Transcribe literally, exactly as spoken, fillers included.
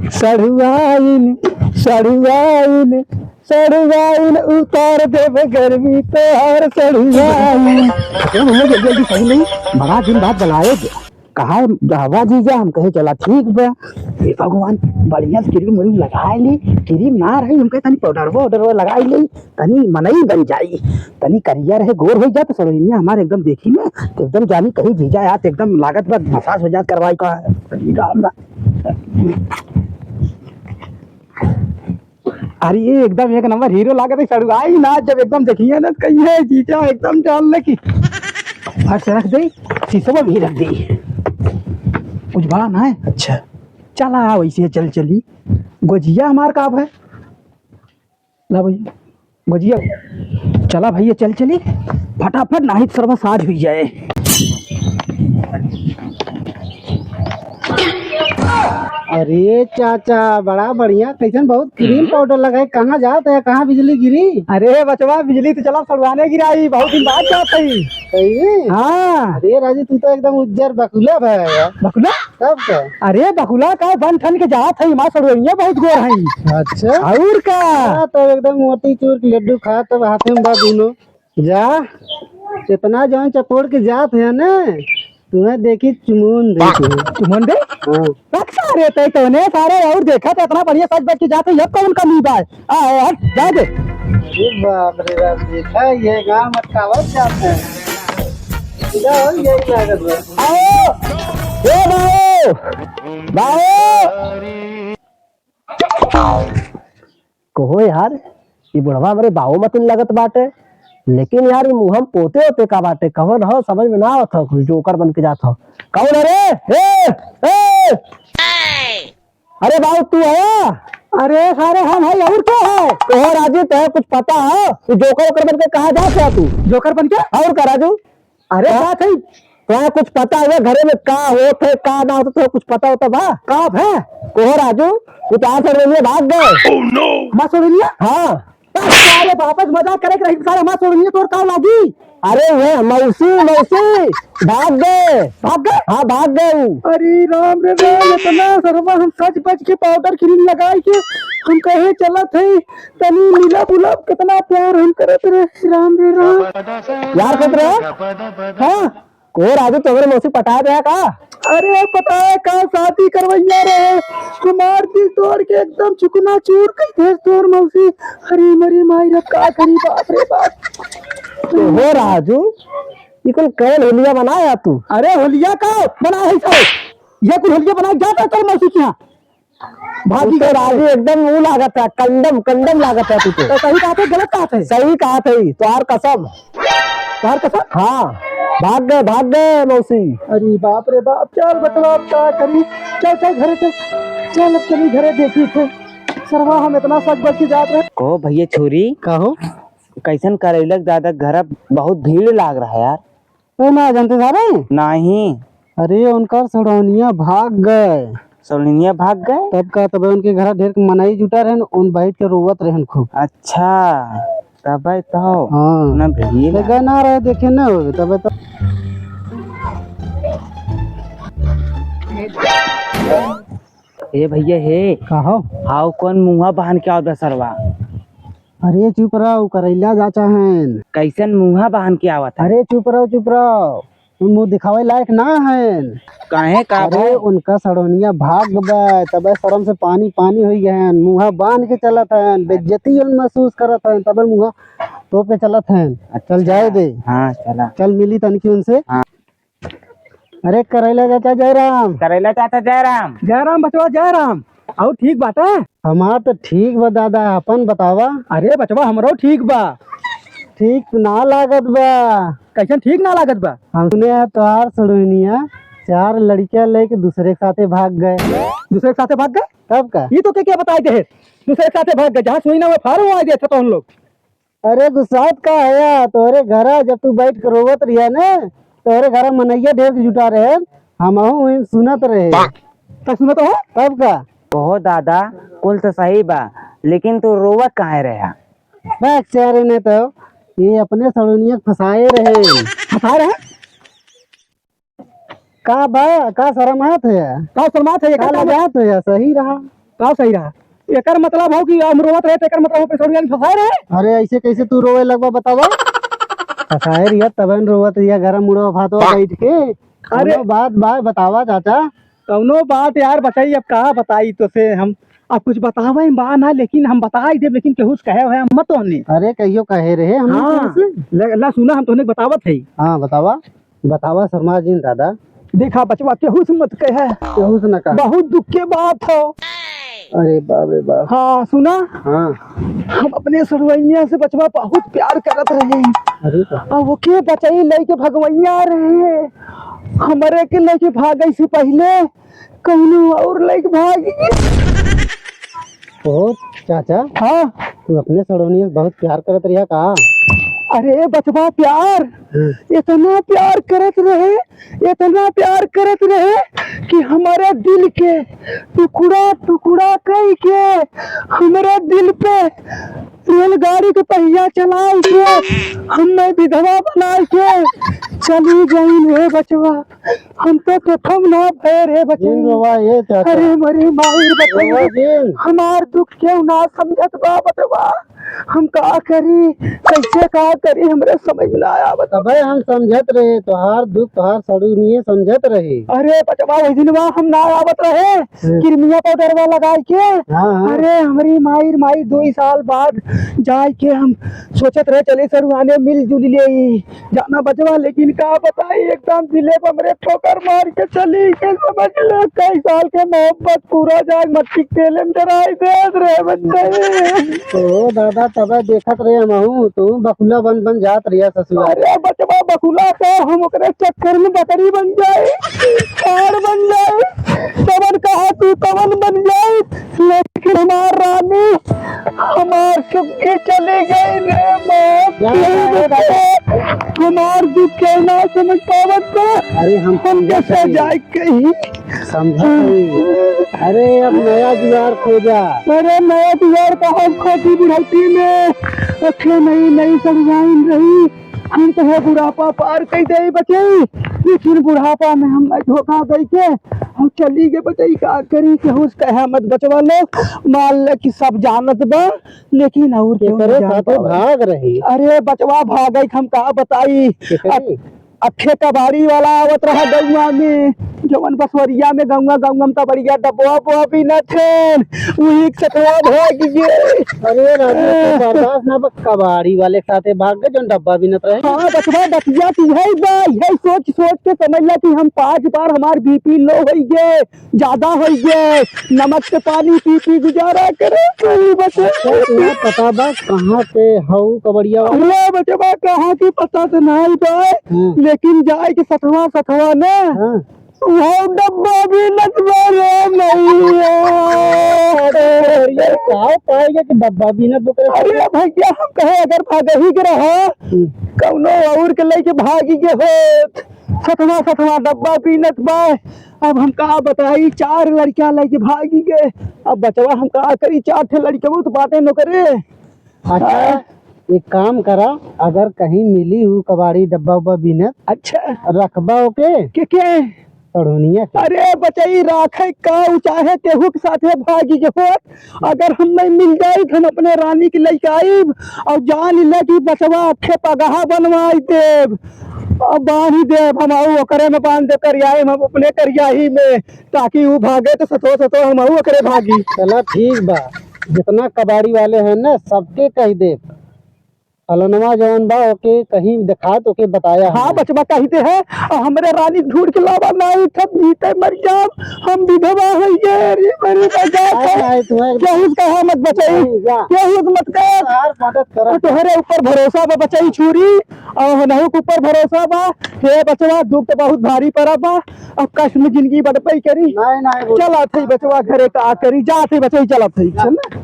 सढ़ुआइन, सढ़ुआइन, सढ़ुआइन, उतार देब गर्मी तोहार सढ़ुआइन। अरे भैया, जल्दी जल्दी सही नहीं, बड़ा दिन बाद बुलाए। कहा, "बाबा जीजा," हम कहे, "चला ठीक बा।" हे भगवान, बढ़िया से क्रीम व्रीम लगाए ली, क्रीम ना रही, हम कहे, "तनी पाउडरवा वाउडरवा लगाए ली, तनी मनई बन जाई, तनी करिया रहे, गोर हो जात।" सढ़ुआइन हमार एकदम देखी में, तो एकदम जानी कही, "जीजा यार, एकदम लागत बा, मसाज वसाज करवाई का।" राम राम। अरे, ये एकदम एक नंबर हीरो लागत है, सड़ुआई ना, जब एकदम देखिए ना, तो कहिए, "जीजा एकदम जान ले की।" फट से रख दे, शीशो में भी रख दे। कुछ बा ना है? अच्छा। चला, वैसे चल चली। गोजिया हमार का है? ला भैया, गोजिया। चला भैया, चल चली फटाफट, नाही तो सरवा साझ हुई जाए। अरे चाचा, बड़ा बढ़िया, कैसन बहुत क्रीम पाउडर लगाए, कहाँ जात है, कहाँ बिजली गिरी? अरे बचवा, बिजली तो चला सड़ुआने गिराई, बहुत दिन बाद जात है। सही में? हाँ। अरे राजू, तू तो एकदम उज्जर बकुला भा यार। बकुला? तब का? अरे बकुला का, बन ठन के जात है, माँ सड़ुआइया बहुत गोर है। अच्छा। और का? हाँ, तब एकदम मोती चूर के लड्डू खा, तब हाथे में बा दूनो। जा, इतना जौन चपोड़ के जात है ना, तुम्हें देखी चुमोन दे तुम्हें। चुमोन दे? हाँ। रख सारे, तै तौने सारे और देखा तो इतना बढ़िया सज बज के जात है, अब कौन कमी बा? आ, हट, जा दे। अरे बाप रे बाप, देखा ये गाँव में कावत जाते हैं। सीधा हो यही लागत बा। आओ, ए बाओ, बाओ। कहो यार, ई बुढ़वा हमरे बाओ मतिन लगत बाटे, लेकिन यार, ई मुँह में पोते होते का बाटे? कवन हो, समझ में ना आवत हो, कुछ जोकर बन के जात हो। कौन है रे? ए, ए! अरे बाबू, तू है? अरे सारे, हम है, और क्या है? कहो राजू, तोहे कुछ पता है? तू जोकर ओकर बन के कहाँ जात है तू? जोकर बन के? और का राजू? अरे हाँ? बात है। तोहे कुछ पता है घरे में का होत है, का ना होत है, तोहे कुछ पता होता बा? का है? कहो राजू, तू तो आज सड़ुआइन भाग गए। माँ सड़ुआइन? हाँ। अरे वापस मजाक करे के रही, सारे माँ सड़ुआइन तोर का लागी? अरे वह मौसी, मौसी, भाग गए। भाग गए? हाँ, भाग गए उ। अरे राम रे राम, इतना सरवा हम सज बज के पाउडर क्रीम लगाई के हम कहे चलत है, तनी मिलब उलब, कितना प्यार हम करत रहे। राम रे राम। प्यार करत रहे? हाँ। को राजू, तोहरे मौसी पटाए रहे का? अरे पटाए का, शादी करवैया रहे। हमार दिल तोड़ के एकदम चुकना चूर कई देस तोर मौसी। अरे मरी माई रे, का करी, बाप रे बाप। तो हो राजू, ई कुल कौन हुलिया बनाया तू? अरे हुलिया का बना है सब, ये कुल हुलिया बना जाता है तोर मौसी के यहाँ। भागी तू तो गए। राजू एकदम ऊ लागत है, कंडम, कंडम लागत है तू तो। तो सही कहत है, गलत कहत है? सही कहत है, तोहार कसम। तोहार कसम? हाँ, भाग गए, भाग गए मौसी। अरे बाप रे बाप, चल बचवा, अब का करी? चल, चल घरे चल, चल अब चली घरे देखी थे। सरवा हम इतना सज बज के जात रहे। कहो भैया छोरी। कहो। कैसन करैलक दादा, घर बहुत भीड़ लाग रहा है यार। ओ ना जानते सारे? नहीं। अरे उनकर सड़ौनिया भाग गए। सड़ौनिया भाग गए? तब का, तबे उनके घर ढेर के मनई जुटा रहन, उन बैठ के रोवत रहन खूब। अच्छा, तबे तो। हाँ। ना भीड़ तो गए ना रहे, देखे ना होवे, तबे तो। ए भैया हे। का हो? हाउ कौन मुँहा बांध के आवत बा सरवा? अरे चुप रहो, करैला जाचा हन। कैसन मुँहा बांध के आवत है? अरे चुप रहो, चुप रहो, तुम मुँह दिखावे लायक ना हन। काहे, का अरे भाई? उनका सड़ौनिया भाग बा, तबे शर्म से पानी पानी होई गए हन, मुँहा बांध के चलत हन, बेइज्जती उन महसूस करत हन, तबे मुँहा तोप के चलत हन। अच्छा। चल जाए दे। हाँ, चला। चल मिली तनकी उनसे। हाँ। अरे करैला चाचा जय राम। करैला चाचा जय राम। जय राम बचवा जय राम। अउर ठीक बाटे? हमार तो ठीक बा दादा, अपन बतावा। अरे बचवा हमरो ठीक बा। ठीक ना लागत बा। कैसन ठीक ना लागत बा? हम सुने हैं तोहार सड़ुनिया चार लड़कियां लेके दूसरे के साथे भाग गए। दूसरे के साथे भाग गए? तब का? ये तो के, के बताई दे है? दूसरे के साथे भाग गए, जहाँ सुई ना हुआ फारो आ गए थे तो हम लोग। अरे गुस्सात का हया, तोहरे घरा जब तू बैठ के रोवत रिया ने, तोहरे घरा मनैया ढेर के जुटा रहे, हमहू वहीं सुनत रहे। का सुनत हो? तब का? कहो दादा, कुल तो सही बा, लेकिन तू रोवत काहे रहा? बैक चारे ने तो ये अपने सड़ुनिया के फंसाए रहे। फंसाए रहे? का बा, का शरमात है? का शरमात है? का का लजात है? सही रहा। का सही रहा? एकर मतलब हो कि हम रोवत रहे, तो एकर मतलब हो कि सड़ुआ के फंसाए रहे? अरे, ऐसे कैसे तू रोवे लगबा, बतावा। फंसाए रहिया, तबे न रोवत रहिया, गरम मुड़वा भात हो बैठ के। अरे। कौनो बात बा, बतावा चाचा। कौनो बात यार बचाई, अब का बताई तो से हम, अब कुछ बतावे बा ना, लेकिन हम बताई देब, लेकिन केहू से कहे हुए मत होने। अरे, कहियो कहे रहे हम हाँ। तुमसे? ले, ला सुना, हम तोहने के बतावत है। हाँ, बतावा। बतावा शर्मा जिन दादा। देखा बचवा, केहू से मत कहे। केहू से ना कहा। बहुत दुख के बात हो। अरे बाप रे बाप। हाँ, सुना। हाँ। हम अपने सड़ुआइया से बचवा बहुत प्यार करत रहे। अरे बाप। अब ओके बचाई लेके भगवैया रहे। हमरे के लेके भागे से पहले कौनो और लेके भाग गई। ओ चाचा। हाँ। तू अपने सड़ोनिया से बहुत प्यार करत रहिया का? अरे बचवा प्यार, हाँ। इतना प्यार करत रहे, इतना प्यार करत रहे कि हमारे दिल के टुकड़ा टुकड़ा कई के हमारे दिल पे रेलगाड़ी के पहिया चलाई के हमें विधवा बनाई के चली गई रे बचवा। हम तो कथम ना भय रे बचई। जिन रोवा ये चाचा। अरे मरे माई रे बचई। रोवा जिन। हमार दुख केहू ना समझत बा बचवा। हम का करी, कैसे का करी, हमरे समझ में ना आवत। तबे हम समझत रहे, तोहार दुख, तोहार सड़ुनिये समझत रहे। अरे बचवा, वही दिन बा हम ना आवत रहे, हम्म। किरमिया पाउडरवा लगाई के। हाँ, हाँ। अरे हमरी माई रे माई, दो साल बाद जाए के हम सोचत रहे, चले सड़ुआने मिल जुल लेई। जाना बचवा, लेकिन का बताई, एकदम दिले पे हमरे ठोकर मार के चली के, समझ ले, कई साल के मोहब्बत पूरा जाग मट्टी के तेले में डराई देत रहे बच्चे। ओ दादा, तबे देखत रहे हमहू, तू बकुला बन बन जात रहिया ससुरा। अरे बचवा, बकुला तो हम ओकरे चक्कर में बकरी बन जाई, साढ़ बन जाई, तवन कहा तू तवन बन जाई। लेकिन हमार रानी, हमार सुखी चली गई रे मौत। जा, जा, जा, जा। हमार दुख के ना समझ पावत बा। अरे हम हम समझत कैसे हई। जाए कहीं? समझत हई। अरे अब नया जुगाड़ खोजा। अरे नया जुगाड़ का हम खोजी बुढ़ौती में। अखे नई नई सड़ुआइन रही। हम तो है बुढ़ापा पार कई दे बचई, लेकिन बुढ़ापा में हम धोखा दे के हम चली गए बचई, का करी, केहू से कहा मत बचवा लोग, मान ले कि सब जानत बा, लेकिन और केहू केकरे नहीं जान साथे पावे। भाग रही? अरे बचवा भागई हम का बताई। केकरे? अ-, अखे कबाड़ी वाला आवत रहा गौवा में, जवन बसवरिया में गौवा गौवा में कबाड़िया डब्बा उब्बा बीनत हन, वही सतवा भाग गए। अरे राजू, तू बर्दाश्त ना बा, कबाड़ी वाले के साथे भाग गए, जौन डब्बा बीनत रहे। हाँ, बचवा, बतिया तो यही बा, यही सोच, सोच के समझ ला कि हम पाँच बार हमार बीपी लो होई गए, ज्यादा होई गए, नमक के पानी पी पी गुजारा करे, सही बचे। अच्छा, तुम्हें पता बा कहाँ से हऊ कबड़िया वाला? अरे बचवा, कहाँ की पता तो नहीं बा, हम्म। लेकिन जाए के सतवा, सतवा ने, हाँ। वो डब्बा बीनत बा रे नैया। अरे, अरे, का पाएगा कि डब्बा बीनत बा करे? अरे भैया, हम कहे अगर भागही के रहा, हम्म। कौनो और के लेके भागी के होत, सतवा सतवा डब्बा बीनत बा। अब हम का बताई, चार लड़कियां लेके भागी गए। अब बचवा हम का करी, चार ठे लड़के बहुत बाटे नौकरे। अच्छा, हाँ। एक काम करा, अगर कहीं मिली हूँ कबाड़ी डब्बा उब्बा बीनत, अच्छा। रखबा ओके? के, के? सड़ोनिया के। अरे बचई, राखे का, उ चाहे केहू के साथे भागी के होत, अगर हम नहीं मिल जाई, तो हम अपने रानी के लेके आईब और जान ले कि बचवा अखे पगहा बनवाई देब, अब बांध देब, हम आऊ ओकरे में बांध दे करियाई, हम अपने करियाही में, ताकि उ भागे तो सतो सतो हम आऊ ओकरे भागी। चला ठीक बा, जितना कबाड़ी वाले हैं ना, सबके कह देब। फलनवा जवन बा, ओके कहीं देखात, ओके बताया हाँ, हमने। बचवा कहते हैं, और हमरे रानी ढूंढ के लावा, नहीं तब जीते मर जाब, हम विधवा हो गए, अरे मेरे बजा। नहीं, नहीं, तुम्हें केहू से कहा मत बचई, नहीं, जा। केहू से मत कह। यार, मदद करो। तोहरे ऊपर भरोसा बा बचई छुरी, और हमहू के ऊपर भरोसा बा। हे बचवा, दुख तो बहुत भारी पड़ा बा, अब कष्ट में जिंदगी बटपई करी। नहीं, नहीं, बोलो। चला थे बचवा घरे का करी, जा थे बचई, चला थे, चल ना।